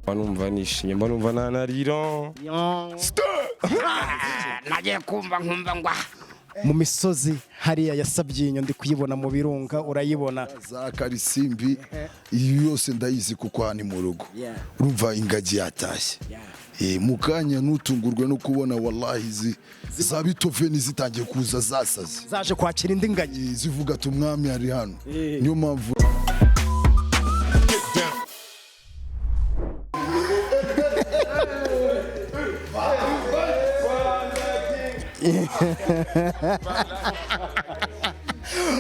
Mba numva nishimye, mba numva nanarira. Nagiye kumva nkumva ngo Mu misozi hariya ya Sabyinyo, ndi kuyibona mu birunga, urayibona. Za Karisimbi, iyi yose ndayizi kuko aha ni mu rugo. Urumva ingagi yatashye. Mu kanya ntutungurwe no kubona, wallahi, za bitoveni zitangiye kuza zasaze. Zaje kwakira indi ngagi. Zivuga ati: "Umwami ari hano." Niyo mpamvu.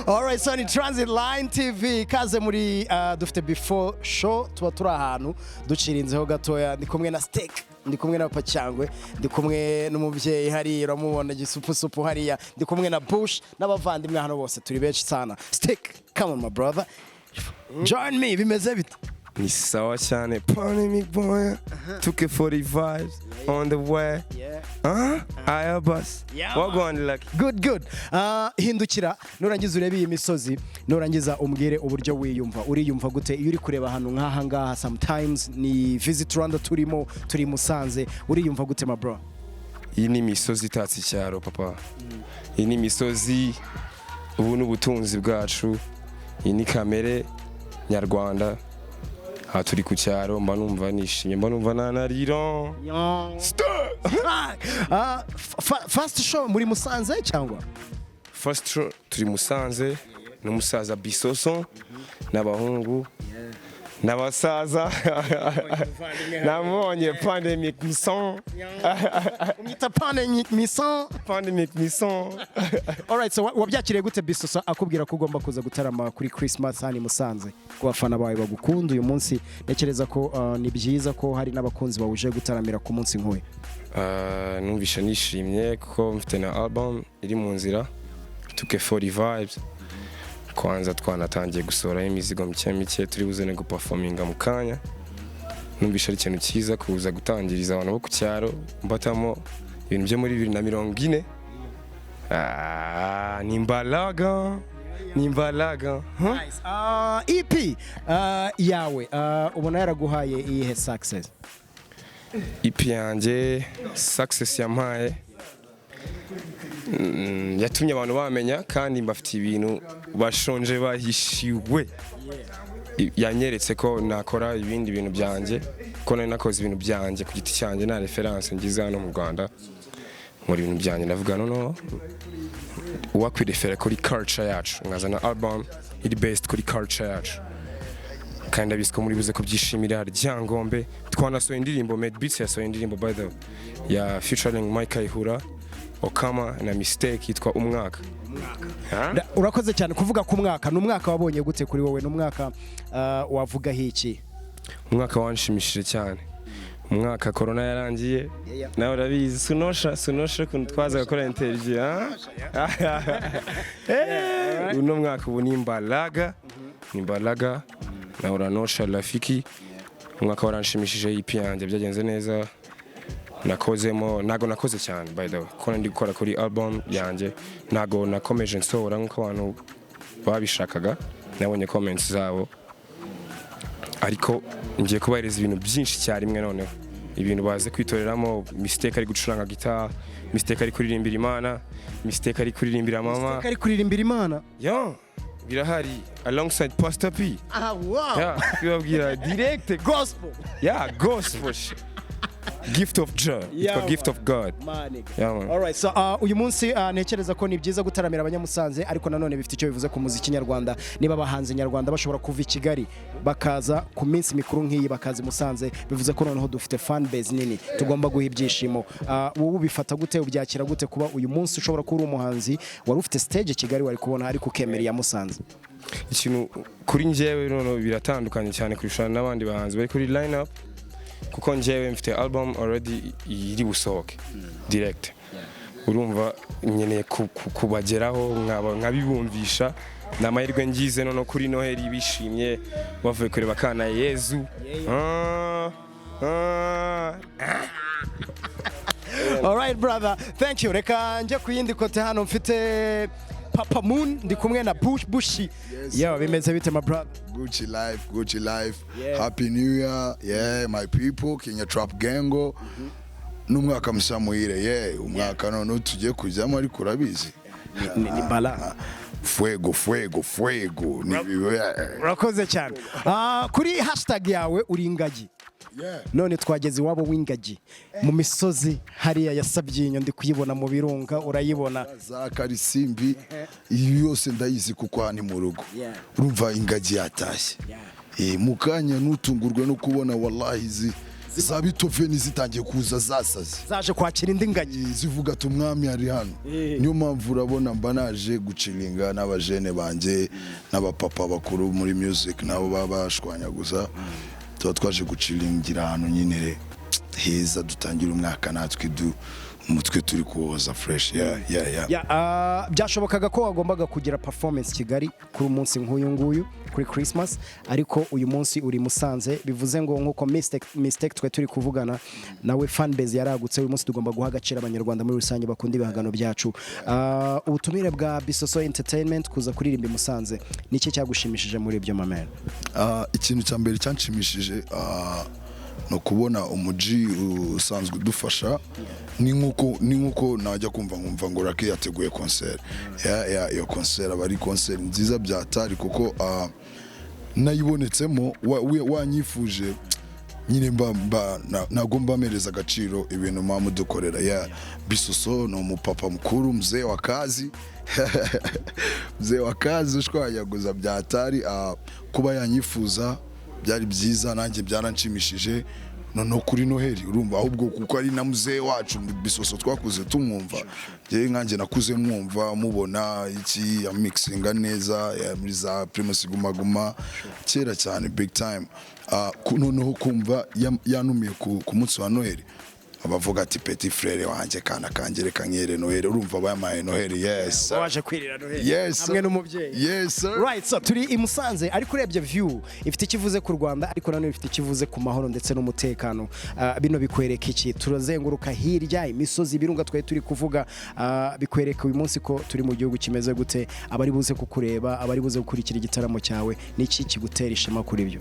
Alright, so ni Transit Line TV, ikaze muri dufite before show, tuba turi ahantu ducirinzeho gatoya. Ndi kumwe na Steak, ndi kumwe na Pacyangwe, ndi kumwe n'umubyeyi hariya uramubona gisupusupu hariya, ndi kumwe na Bush n'abavandimwe hano bose, turi benshi sana. Steak, come on my brother, join me. Bimeze bite? Ni sawa cyane. Pandemic boy took it for the vibes on the way. Huh? Aya bus. Yeah, Wagwan, lucky. Good, good. Hindukira nurangiza urebe iyi misozi, nurangiza umbwire uburyo wiyumva. Uriyumva gute iyo uri kureba ahantu nk'aha ngaha? Sometimes ni Visit Rwanda turimo, turi i Musanze. Uriyumva gute, ma bro? Iyi ni imisozi itatse icyaro, papa. Iyi ni imisozi, ubu ni ubutunzi bwacu, iyi ni kamere nyarwanda. Aha turi ku cyaro, mba numva nishimye, mba numva nanarira. First show muri Musanze cyangwa? First show turi Musanze n'umusaza Bisoso n'abahungu n'abasaza. Namubonye Pandemic Mison. Umwita Pandemic Mison? Pandemic Mison. Alright, so wabyakiriye gute Bisoso akubwira ko ugomba kuza gutarama kuri Christmas hano i Musanze ku bafana bawe bagukunda uyu munsi? Ntekereza ko ni byiza ko hari n'abakunzi bawe uje gutaramira ku munsi nk'uyu. Numvishe nishimye kuko mfite na album iri mu nzira, tuke 40 vibes. Kwanza twanatangiye gusohoraho imizigo mike mike, turi buze no guperforminga mu kanya. Numvishe ari ikintu cyiza kuza gutangiriza abantu bo ku cyaro, mbatamo ibintu byo muri 2040. Ah, ni imbaraga, ni imbaraga, huh? Nice. EP yawe ubona yaraguhaye iyihe success? EP yanjye, success yampaye, yatumye abantu bamenya kandi mbafitiye ibintu bashonje bahishiwe. Yanyeretse ko nakora ibindi bintu byanjye, ko nari nakoze ibintu byanjye ku giti cyanjye, nta reference ngize hano mu Rwanda. Nkora ibintu byanjye, ndavuga noneho uwakwirefera kuri culture yacu, nkazana album iri based kuri culture yacu, kandi ndabizi ko muri buze kubyishimira. Ryangombe twanasohoye indirimbo, Made Beats yasohoye indirimbo, by the way, ya featuring Mike Kayihura, Okama na Mistake, yitwa Umwaka. Ha? Urakoze cyane kuvuga ku mwaka. Ni umwaka wabonye gute kuri wowe? Ni umwaka wavugaho iki? Umwaka wanshimishije cyane, umwaka corona yarangiye. Nawe urabizi, sunosha sunosha ukuntu twaza gukora interview, ha? Uno mwaka ubu ni imbaraga, ni imbaraga nawe uranosha rafiki. Umwaka waranshimishije, EP yanjye byagenze neza, nakozemo, ntago nakoze cyane, by the way, kuko ndi gukora kuri album yanjye. Ntago nakomeje nsohora nk'uko abantu babishakaga, nabonye comments zabo, ariko ngiye kubahereza ibintu byinshi icyarimwe. Noneho ibintu baze kwitoreramo: Mistake ari gucuranga guitar, Mistake ari kuririmbira Imana, Mistake ari kuririmbira mama. Ari kuririmbira Imana? Yo, birahari, alongside Pastor P. Ah, wow. Yeah, kubabwira direct. Gospel. Yeah, gospel shit. Gift of Joy. Yeah, Yitwa Gift man. of God. Yeah, man. Alright, so uyu munsi ntekereza ko ni byiza gutaramira abanyamusanze, ariko nanone bifite icyo bivuze ku muziki nyarwanda. Niba abahanzi nyarwanda bashobora kuva i Kigali bakaza ku minsi mikuru nk'iyi, bakaza i Musanze, bivuze ko noneho dufite fan base nini tugomba guha ibyishimo. Wowe ubifata gute, ubyakira gute kuba uyu munsi ushobora kuba uri umuhanzi wari ufite stage i Kigali wari kubona, ariko ukemera iya Musanze? Ikintu kuri njyewe noneho biratandukanye cyane kurusha n'abandi bahanzi bari kuri line up, kuko njyewe mfite album already iri busohoke direct. Urumva nkeneye kubageraho nkabibumvisha. Ni amahirwe ngize noneho kuri Noheli bishimye bavuye kureba akana Yezu. Ah, ah. Alright brother, thank you. Reka njye ku yindi côté, hano mfite Papa Moon, ndi kumwe na Bush Bushi. Yo, bimeze bite, my brother? Gucci life, Gucci life. Yeah. Happy New Year. Yeah, my people, Kenya Trap Gango. N'umwaka mushya muhire, yeah. Umwaka none tugiye kujyamo, ariko urabizi. Ni bala. Fuego, fuego, fuego. Ni yeah. Urakoze cyane. Kuri hashtag yawe uri ingagi. Yeah. None twageze iwabo w'ingagi mu misozi hariya ya Sabyinyo, ndi kuyibona mu birunga, urayibona? Za Karisimbi, iyi yose ndayizi kuko aha ni mu rugo. Urumva ingagi yatashye. Mu kanya ntutungurwe no kubona, wallahi, za bitoveni zitangiye kuza zasaze. Zaje kwakira indi ngagi. Zivuga ati umwami ari hano. Niyo mpamvu urabona mba naje guchillinga n'abajene banjye n'abapapa bakuru muri music, nabo baba bashwanyaguza. Tuba twaje guchillingira ahantu nyine heza, dutangira umwaka natwe du umutwe turi kuwoza fresh, yeah. Yeah, byashobokaga ko wagombaga kugira performance Kigali kuri umunsi nk'uyu nguyu, kuri Christmas, ariko uyu munsi uri Musanze. Bivuze ngo nk'uko mistake twe turi kuvugana nawe, fan base yaragutse. Uyu munsi tugomba guha agaciro Abanyarwanda muri rusange bakunda ibihangano byacu. Ubutumire bwa Bisoso Entertainment kuza kuririmba i Musanze, niki cyagushimishije muri ibyo, my man? Ikintu cya mbere cyanshimishije ni ukubona umuji usanzwe udufasha. Ni nkuko najya kumva nkumva ngo Rocky yateguye concert. Yeah, iyo concert aba ari concert nziza byatari, kuko nayibonetsemo wanyifuje nyine mba ntabwo mba mpereza agaciro ibintu muba mudukorera. Yeah. Bisoso ni umupapa mukuru, mzee wa kazi, mzee wa kazi ushwanyaguza byatari. Kuba yanyifuza byari byiza, nanjye byaranshimishije. Noneho kuri Noheli, urumva ahubwo kuko ari na muzee wacu Bisoso, twakuze tumwumva. Njyewe nkanjye nakuze mwumva, mubona iki amixinga neza muri za Primus Guma Guma kera cyane, big time. Noneho kumva yanumiye ku munsi wa Noheli, abavuga ati petit frère wanjye, kana kanjye, reka nkere Noheli. Urumva bayampaye Noheli, yes sir. Waje kwirira Noheli Yes sir. hamwe n'umubyeyi. Yes sir. Right, so turi i Musanze, ariko urebye view ifite ikivuze ku Rwanda, ariko nanone ifite ikivuze ku mahoro ndetse n'umutekano. Bino bikwereka iki? Turazenguruka hirya imisozi, ibirunga twari turi kuvuga, bikwereka uyu munsi ko turi mu gihugu kimeze gute? Abari buze kukureba, abari buze gukurikira igitaramo cyawe, niki kigutera ishema kuri byo?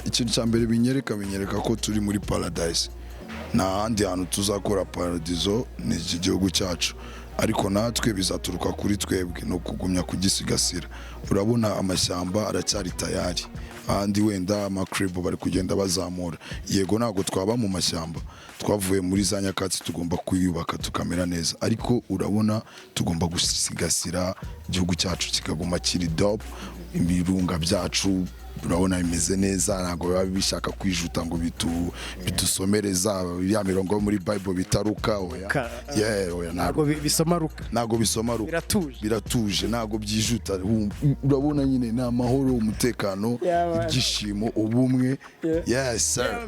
Ikintu cya mbere binyereka ko turi muri paradise. Nta handi hantu tuzakora paradizo, ni iki gihugu cyacu, ariko natwe bizaturuka kuri twebwe no kugumya kugisigasira. Urabona amashyamba aracyari tayari, ahandi wenda amakiribo bari kugenda bazamura. Yego, ntabwo twaba mu mashyamba, twavuye muri za nyakatsi, tugomba kwiyubaka tukamera neza, ariko urabona tugomba gusigasira igihugu cyacu kikaguma kiri dope. Ibirunga byacu urabona bimeze neza, ntabwo biba bishaka kwijuta ngo bidusomereza ya mirongo yo muri Bible bitaruka, oya. Yeah, oya, ntabwo. Ntabwo bisoma ruka. Ntabwo bisoma ruka. Biratuje. Biratuje, ntabwo byijuta. Urabona nyine ni amahoro, umutekano, Yeah, man. ibyishimo, ubumwe, yes sir.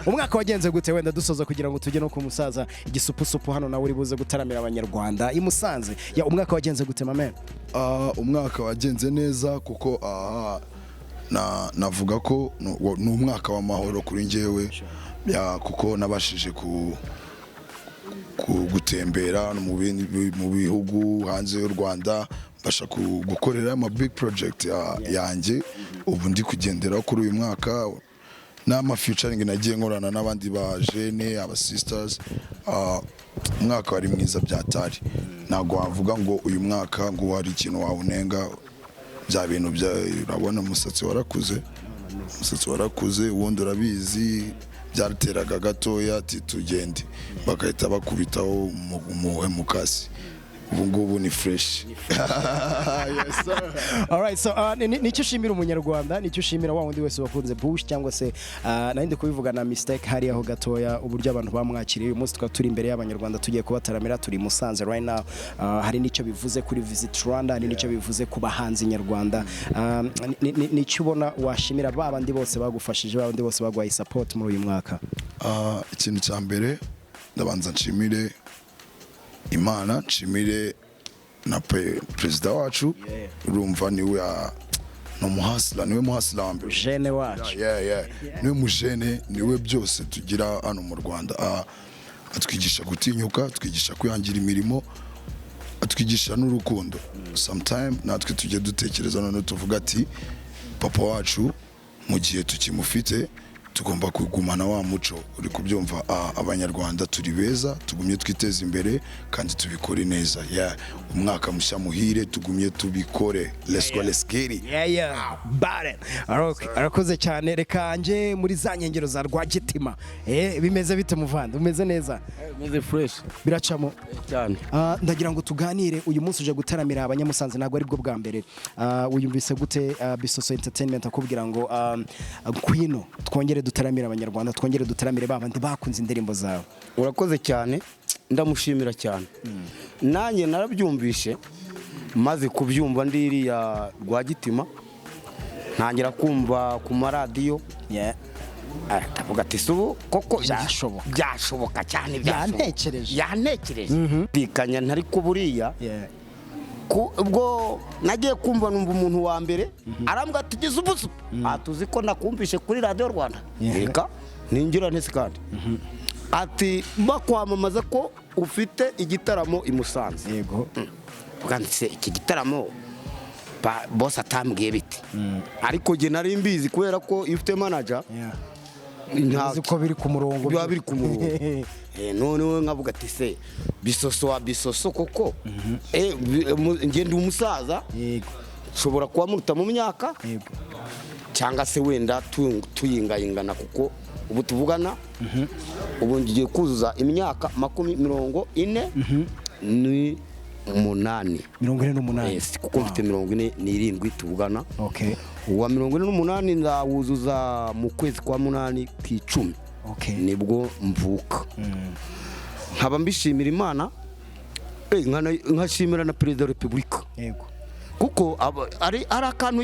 Umwaka wagenze gute? Wenda dusoza kugira ngo tujye no ku musaza igisupusupu hano, nawe uri buze gutaramira Abanyarwanda i Musanze. Yeah, umwaka wagenze gute, my man? Umwaka wagenze neza kuko navuga ko ni umwaka w'amahoro kuri njyewe, yeah, kuko nabashije gutembera no mu bihugu hanze y'u Rwanda, mbasha gukorera ama big project yanjye ubu ndi kugendera kuri uyu mwaka, n'ama featuring nagiye nkorana n'abandi ba jene, aba sisters. Umwaka wari mwiza byatari, ntabwo wavuga ngo uyu mwaka ngo hari ikintu wawunenga. Bya bintu bya, urabona umusatsi warakuze, umusatsi warakuze ubundi urabizi byateraga gatoya ati tugende, bagahita bakubitaho mukasi. Ubu ngubu ni fresh, yes sir. Alright, so nicyo ushimira Umunyarwanda, nicyo ushimira wa wundi wese wakunze Bush, cyangwa se nari ndi kubivuga na mistake hariya ho gatoya, uburyo abantu bamwakiriye. Uyu munsi tukaba turi imbere y'Abanyarwanda, tugiye kubataramira, turi i Musanze right now. Hari n'icyo bivuze kuri Visit Rwanda, hari n'icyo bivuze ku bahanzi nyarwanda. Nicyo ubona washimira ba bandi bose bagufashije, ba bandi bose baguhaye support muri uyu mwaka? Ikintu cya mbere ndabanza nshimire Imana, nshimire na perezida wacu. Urumva niwe ni umuhustler, niwe muhustler wa mbere. Jene wacu. Yeah. Niwe mujene, niwe byose tugira hano mu Rwanda. Atwigisha gutinyuka, atwigisha kwihangira imirimo. Atwigisha n'urukundo. Sometime natwe tujye dutekereza, noneho tuvuga ati papa wacu mu gihe tukimufite tugomba kugumana wa muco. Uri kubyumva? Ah, Abanyarwanda turi beza, tugumye twiteze imbere kandi tubikore neza. Yeah, umwaka mushya muhire, tugumye tubikore. Let's go, let's get it. Yeah, bare. Arakoze cyane. Reka nje muri za nkengero za Rwagitima. Bimeze bite muvandi? Umeze neza? Meze fresh. Biracamo. Cyane. Ah, ndagira ngo tuganire. Uyu munsi uje gutaramira Abanyamusanze, ntabwo aribwo bwa mbere. Ah, wiyumvise gute Bisoso Entertainment akubwira ngo ngwino twongere dutaramire Abanyarwanda, twongere dutaramire ba bandi bakunze indirimbo zawe? Urakoze cyane, ndamushimira cyane. Nanjye narabyumvishe, maze kubyumva ndiriya Rwagitima, ntangira kumva ku maradiyo. Ndavuga ati si ubu koko? Byashoboka. Byashoboka cyane, byashoboka. Yantekereje. Yantekereje. Bikanya ntari ko buriya. Ubwo nagiye kumva numva umuntu wa mbere arambwira ati gize ubusu, tuzi ko nakumvishe kuri Radiyo Rwanda. Reka ninjira ntese kandi ati bakwamamaza ko ufite igitaramo i Musanze. Bwanditse iki gitaramo bose atambwiye bite, ariko njye nari mbizi kubera ko iyo ufite manager Uzi ko biri ku murongo. Biba biri ku murongo. Noneho nkavuga ati se Bisoso wa Bisoso koko, njye ndi umusaza, nshobora kuba muruta mu myaka cyangwa se wenda tuyingayingana, kuko ubu tuvugana ubu ngiye kuzuza imyaka 48. 48? Yes, kuko mfite 47 tuvugana. Uwa 48 nzawuzuza mu kwezi kwa munani ku 10. Nibwo mvuka, nkaba mbishimira Imana, nkashimira na Perezida wa Repubulika, kuko ari akantu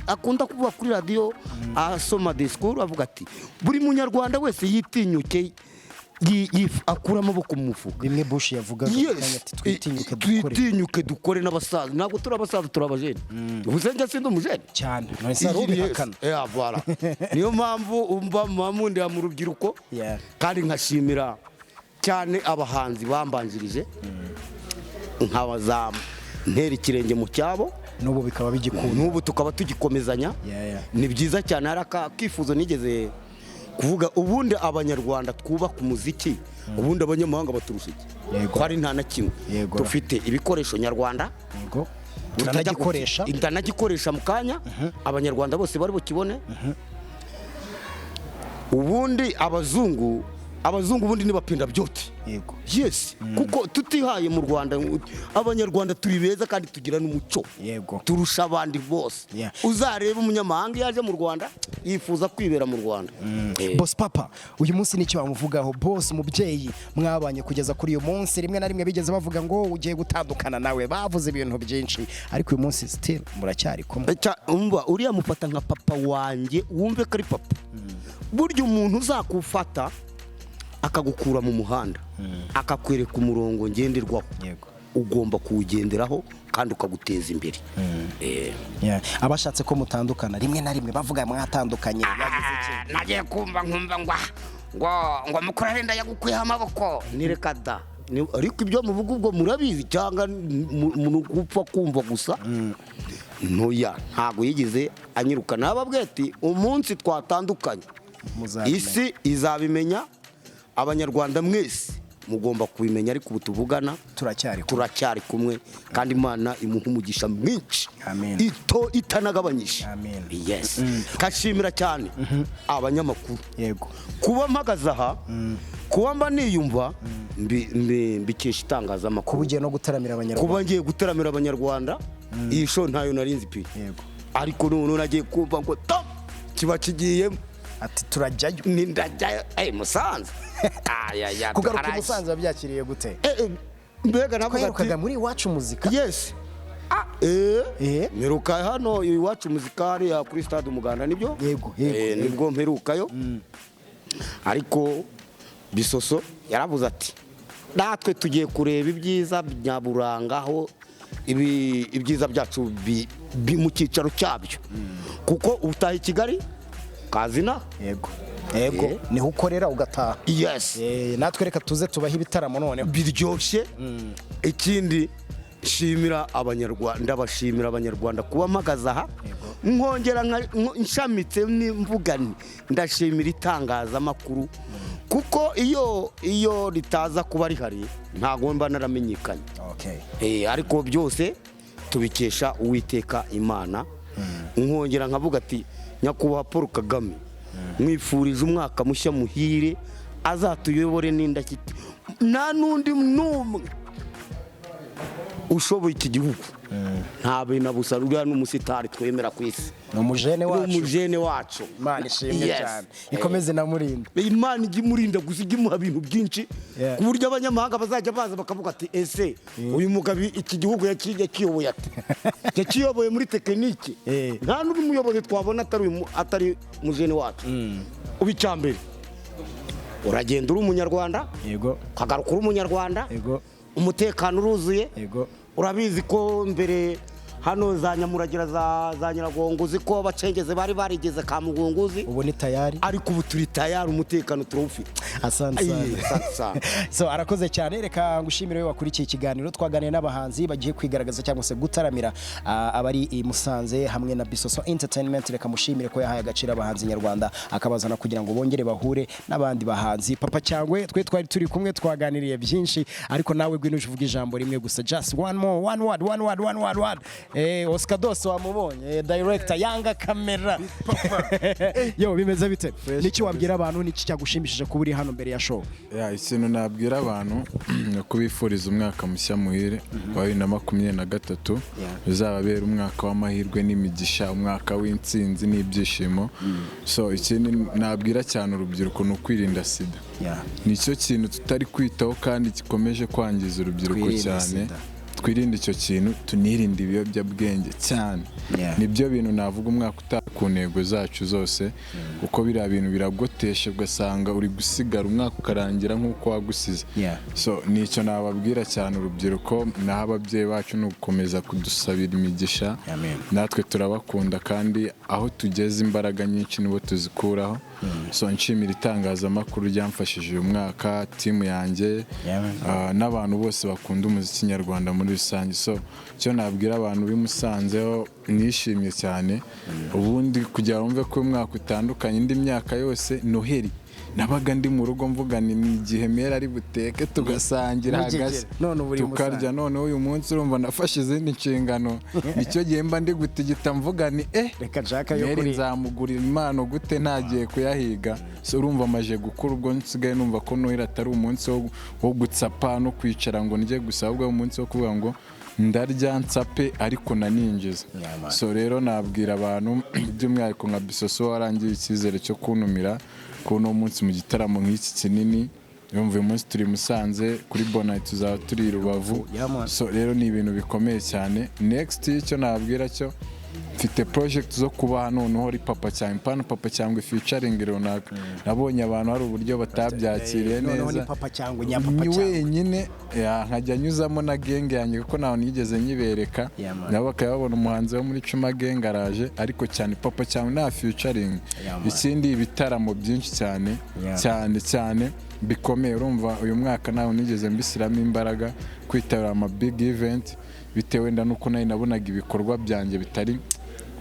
akunda kuvuga kuri radiyo asoma disikuru, avuga ati buri Munyarwanda wese yitinyuke, akure amaboko mu mufuka. Bimwe Bush yavugaga ati twitinyuke dukore. Twitinyuke dukore. N'abasaza, ntabwo turi abasaza, turi abajene. Ubu se njye sindi umujene? Cyane, none se hari ubihakana? Yeah, voilà. Niyo mpamvu umva mpamundira mu rubyiruko. Kandi nkashimira cyane abahanzi bambanjirije, nkabaza ntera ikirenge mu cyabo. N'ubu bikaba bigikunda. N'ubu tukaba tugikomezanya. Ni byiza cyane. Hari akifuzo nigeze kuvuga: ubundi Abanyarwanda twubaka umuziki, ubundi abanyamahanga baturusha iki? Ko ari nta na kimwe. Dufite ibikoresho nyarwanda. Turanagikoresha. Ndanagikoresha mu kanya, Abanyarwanda bose bari bukibone. Ubundi abazungu ubundi ntibapinda byote. Yes, kuko tutihaye mu Rwanda, Abanyarwanda turi beza kandi tugira n'umuco. Turusha abandi bose. Uzareba umunyamahanga iyo aje mu Rwanda yifuza kwibera mu Rwanda. Boss Papa, uyu munsi nicyo bamuvugaho. Boss, umubyeyi mwabanye kugeza kuri uyu munsi, rimwe na rimwe bigeze bavuga ngo ugiye gutandukana nawe, bavuze ibintu byinshi, ariko uyu munsi still muracyari kumwe. Umva, uriya mufata nka papa wanjye, wumve ko ari papa. Burya umuntu uzakufata akagukura mu muhanda, akakwereka umurongo ngenderwaho, ugomba kuwugenderaho kandi ukaguteza imbere. Abashatse ko mutandukana rimwe na rimwe bavuga mwatandukanye, yagize iki? Nagiye kumva nkumva ngo ngo ngo mukuru yagukuyeho amaboko. Nireka da. Ariko ibyo muvuga ubwo murabizi cyangwa ni gupfa kumva gusa? Ntoya, ntabwo yigeze anyirukana. Nababwiye ati umunsi twatandukanye Muzabimenya. isi izabimenya, Abanyarwanda mwese mugomba kubimenya, ariko ubu tuvugana Turacyari kumwe. Turacyari kumwe, kandi Imana imuha umugisha mwinshi. Amen. Ito itanagabanyije. Amen. Yes, kashimira cyane abanyamakuru kuba mpagaze aha, kuba mba niyumva mbikesha itangazamakuru. Kuba ugiye no gutaramira Abanyarwanda. Kuba ngiye gutaramira Abanyarwanda, iyi show ntayo narinzi pe. Ariko noneho nagiye kumva ngo top kiba kigiyemo. Ati turajyayo. Ni ndajyayo, Musanze. Ayaya. Kugaruka i Musanze wabyakiriye gute? Mbega navuga Twaherukaga ati muri Iwacu Muzika. Yes. Mperuka hano Iwacu Muzika hariya kuri Stade Umuganda, nibyo? Yego. Nibwo mperukayo, ariko Bisoso yaravuze ati natwe tugiye kureba ibyiza nyaburanga, aho ibyiza byacu mu cyicaro cyabyo, kuko utaha i Kigali kazina. Yego, niho ukorera ugataha. Yes. Natwe reka tuze tubahe ibitaramo noneho. Biryoshye. Ikindi, nshimira Abanyarwanda, ndabashimira Abanyarwanda kuba mpagaze aha, nkongera nshamitse n'imvuga nti ndashimira itangazamakuru, kuko iyo ritaza kuba rihari ntabwo mba naramenyekanye. Ariko byose tubikesha Uwiteka Imana. Nkongera nkavuga ati Nyakubahwa Paul Kagame, mwifurije umwaka mushya muhire, azatuyobore n'indashyikirwa. Nta n'undi n'umwe ushoboye iki gihugu, nta bintu busa, uriya ni umusitari twemera ku isi. Ni umujene Ni wacu. Umujene wacu. Imana ishimwe Yes. cyane, ikomeze inamurinda. Imana ijya imurinda gusa, ijya imuha ibintu byinshi ku buryo abanyamahanga bazajya baza bakavuga ati: "Ese uyu mugabo iki gihugu yakiyoboye ate? Yakiyoboye muri tekiniki?" Nta n'undi muyobozi twabona atari mujene wacu. Uba icya mbere, uragenda uri Umunyarwanda, ukagaruka uri Umunyarwanda. Umutekano uruzuye. Urabizi ko mbere hano za Nyamuragira, za Nyiragongo, uzi ko abacengezi bari barigeze Kamugunguzi. Ubu ni tayari. Ariko ubu turi tayari, umutekano turawufite. Asante Ayi, sana. Asante sana. So, arakoze cyane. Reka ngushimire wowe wakurikiye ikiganiro. Twaganiriye n'abahanzi bagiye kwigaragaza cyangwa se gutaramira abari i Musanze hamwe na Bisoso Entertainment. Reka mushimire ko yahaye agaciro abahanzi nyarwanda, akabazana kugira ngo bongere bahure n'abandi bahanzi. Papa Cyangwe, twe twari turi kumwe, twaganiriye byinshi, ariko nawe gwino uvuga ijambo rimwe gusa, just one more, one word, one word, one word, one. Oscar Dos wamubonye, director Yanga Camera. Yo, bimeze bite? Niki wabwira abantu? Niki cyagushimishije kuba uri hano mbere ya show? Ya, ikintu nabwira abantu ni ukubifuriza umwaka mushya muhire wa 2023, uzababera umwaka w'amahirwe n'imigisha, umwaka w'intsinzi n'ibyishimo. So ikindi nabwira cyane urubyiruko ni ukwirinda sida. Nicyo kintu tutari kwitaho kandi gikomeje kwangiza urubyiruko Twirinde cyane. sida. Twirinde icyo kintu, tunirinde ibiyobyabwenge cyane. Nibyo bintu navuga umwaka utaha ku ntego zacu zose, kuko biriya bintu biragotesha, ugasanga uri gusigara umwaka ukarangira nk'uko wagusize. So nicyo nababwira cyane urubyiruko. Naho ababyeyi bacu ni ugukomeza kudusabira imigisha. Amen. Natwe turabakunda, kandi aho tugeze imbaraga nyinshi nibo tuzikuraho. So nshimira itangazamakuru ryamfashije uyu mwaka, timu yanjye, n'abantu bose bakunda umuziki nyarwanda muri rusange. So icyo nabwira abantu b'i Musanzeho, nishimye cyane. Ubundi kugira ngo wumve ko uyu mwaka utandukanye indi myaka yose, Noheli nabaga ndi mu rugo mvuga ni igihe mera ari buteke tugasangira Ntugigere. hagasi None ubu uri i tukarya. Musanze. Noneho uyu munsi urumva nafashe izindi nshingano, nicyo gihe mba ndi gutigita mvuga ni Reka nshaka yo Meri kuri nzamugurira impano gute ntagiye kuyahiga? So urumva amaje gukura, ubwo nsigaye numva ko Noheli atari umunsi wo gutsapa no kwicara ngo ndye gusa, ahubwo ari umunsi wo kuvuga ngo ndarya nsape ariko naninjiza. Yeah, man. So rero nabwira abantu by'umwihariko nka Bisoso warangiye icyizere cyo kuntumira kuri uno munsi mu gitaramo nk'iki kinini. Yumva uyu munsi turi i Musanze kuri Bonai, tuzaba turi i Rubavu. Yeah, man. So rero ni ibintu bikomeye cyane. Next icyo nabwira cyo, mfite project zo kubaha noneho ari Papa cyangwa impano, Papa cyangwa featuring runaka. Nabonye abantu hari uburyo batabyakiriye Noneho neza. ni Papa cyangwa nyapapa Ni cyangwa. wenyine, ya, nkajya nyuzamo na gang yanjye kuko ntawe nigeze nyibereka. Yeah, man. Nabo bakaba babona umuhanzi wo muri Cuma Gang araje, ariko cyane Papa cyangwa nta featuring. Yeah, man. Ikindi, ibitaramo byinshi cyane cyane cyane bikomeye. Urumva uyu mwaka ntawe nigeze mbishyiramo imbaraga kwitabira ama big event, bitewe wenda nuko nari nabonaga ibikorwa byanjye bitari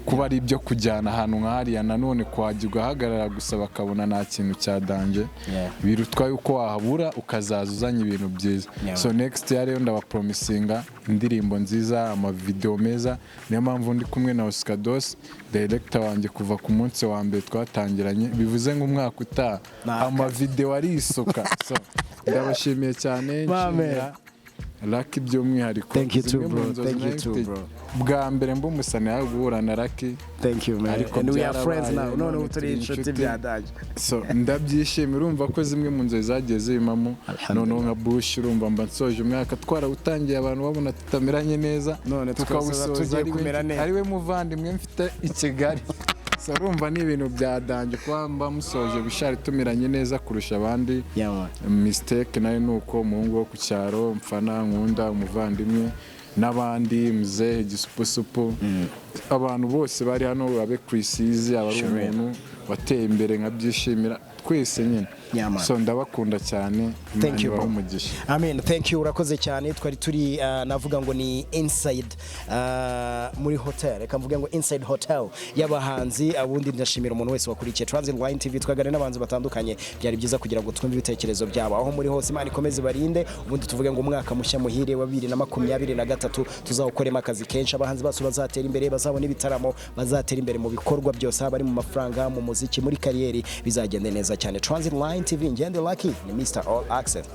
kuba ari ibyo kujyana ahantu nk'ahariya, nanone kuhajya ugahagarara gusa bakabona nta kintu cya danger, birutwa yuko wahabura ukazaza uzanye ibintu byiza. So next year rero ndabapromisinga indirimbo nziza, amavideo meza. Niyo mpamvu ndi kumwe na Oscar Dos, director wanjye kuva ku munsi wa mbere twatangiranye, bivuze ngo umwaka utaha amavideo arisuka. So ndabashimiye cyane, My man. nshimira Lucky by'umwihariko. Thank you too, Zimwe mu bro. nzozi Thank you nari too, mfite bro. bwa mbere mba umusani yawe guhura na Lucky. Thank you, man. Ariko And we are friends byarabaye, now. None ubu turi inshuti bya danger. So ndabyishimira, urumva ko zimwe mu nzozi zagiye zibimamo. Noneho nka Bush, urumva mba nsoje umwaka twarawutangiye abantu babona tutameranye neza, None tukawusoza tukawusoza tugiye ari we kumera neza. ari we muvandimwe mfite i Kigali. So urumva ni ibintu bya danger kuba mba musoje bushari tumeranye neza kurusha abandi. Yeah, man. Mistake nayo ni uko umuhungu wo ku cyaro mfana nkunda umuvandimwe. N'abandi, Muzehe Gisupusupu, abantu bose bari hano, babe Chrisizi, aba ari umuntu wateye imbere nkabyishimira twese nyine. Yeah, man. So ndabakunda cyane. Thank Imana you, ibahe bro. umugisha. Amen. Thank you. Urakoze cyane. Twari turi navuga ngo ni inside muri hotel. Reka mvuge ngo inside hotel y'abahanzi. Ubundi ndashimira umuntu wese wakurikiye Transit Line TV. Twaganira n'abahanzi batandukanye. Byari byiza kugira ngo twumve ibitekerezo byabo. Aho muri hose, Imana ikomeze barinde. Ubundi tuvuge ngo umwaka mushya muhire wa 2023, tuzawukoremo akazi kenshi. Abahanzi bacu bazatera imbere, bazabona ibitaramo, bazatera imbere mu bikorwa byose, haba ari mu mafaranga, mu muziki, muri kariyeri, bizagende neza cyane. Transit Line TV, ngende Lucky ni Mr All Access.